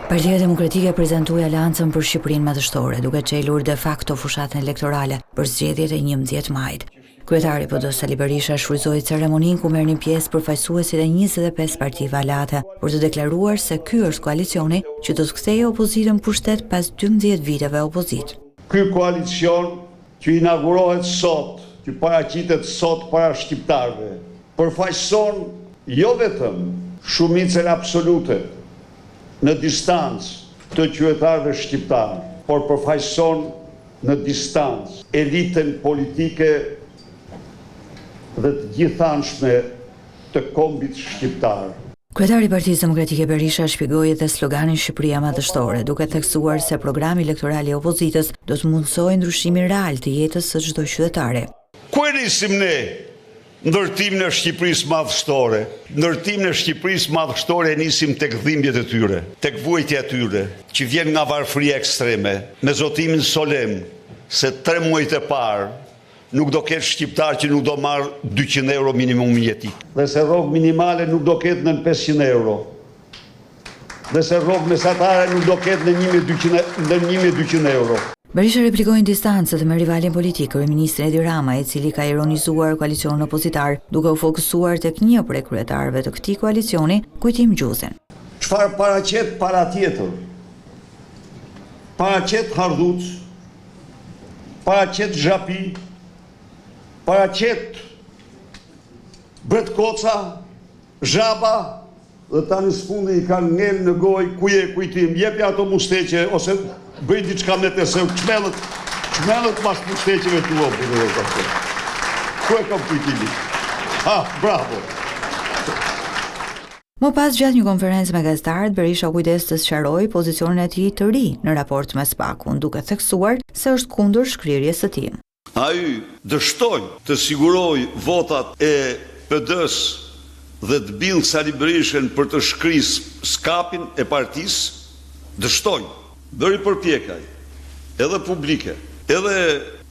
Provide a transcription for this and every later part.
Partia Demokratike prezantoi Aleancën për Shqipërinë Madhështore, duke çelur de facto fushatën elektorale për zgjedhjet e 11 majit. Kryetari i PD Sali Berisha shfrytëzoi ceremoninë ku merrnin pjesë përfaqësuesit e 25 partive aleate për të deklaruar se ky është koalicioni që do të kthejë opozitën në pushtet pas 12 viteve opozitë. Ky koalicion që inaugurohet sot, që paraqitet sot para shqiptarëve, përfaqëson jo vetëm shumicën absolute në distancë të qytetarëve shqiptarë, por përfaqëson në distancë elitën politike dhe të gjithanshme të kombit shqiptar. Kryetari i Partisë Demokratike Berisha shpjegoi edhe sloganin Shqipëria Madhështore, duke theksuar se programi elektoral i opozitës do të mundësojë ndryshimin real të jetës së çdo qytetari. Ku e nisim ne ndërtimin e Shqipërisë madhështore? Ndërtimin e Shqipërisë madhështore e nisim tek dhimbjet e tyre, tek vuajtja e tyre, që vjen nga varfëria ekstreme, me zotimin solemn se tre muajt e parë nuk do ketë shqiptar që nuk do marrë 200 euro minimumin jetik. Dhe se rrogë minimale nuk do ketë nën 500 euro. Dhe se rrogë mesatare nuk do ketë në 1200, nën 1200 euro. Berisha replikoi në distancë dhe me rivalin politik, kryeministrin Edi Rama, i cili ka ironizuar koalicionin opozitar, duke u fokusuar tek një prej kryetarëve të këtij koalicioni, Kujtim Gjuzin. Çfarë paraqet pala tjetër? Paraqet hardhuc, paraqet zhapi, paraqet bretkoca, zhaba, Dhe tani së fundi i kanë ngel në gojë ku je Kujtim, jepja ato musteqe ose bëj diçka me të se çmellët, çmellët mas musteqeve tua burrë o pastaj. Ku e kam Kujtimin? Ha, bravo. Më pas gjatë një konference me gazetarët, Berisha u kujdes të sqarojë pozicionin e tij të ri në raport me SPAK-un, duke theksuar se është kundër shkrirjes së tij. Ai dështoi të sigurojë votat e PD-së dhe të bindë Sali Berishën për të shkri SKAP-in e partisë, dështoi. Bëri përpjekje, edhe publike, edhe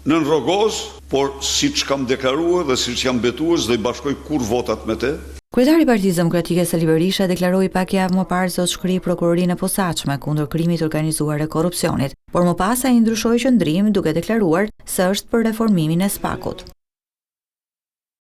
nën rrogoz, por siç kam deklaruar dhe siç jam betuar s'do i bashkoj kurrë votat me të. Kryetari i Partisë Demokratike Sali Berisha deklaroi pak javë më parë se do të shkrijë Prokurorinë e Posaçme kundër krimit të organizuar e korrupsionit. Por më pas ai ndryshoi qëndrim duke deklaruar se është për reformimin e SPAK-ut.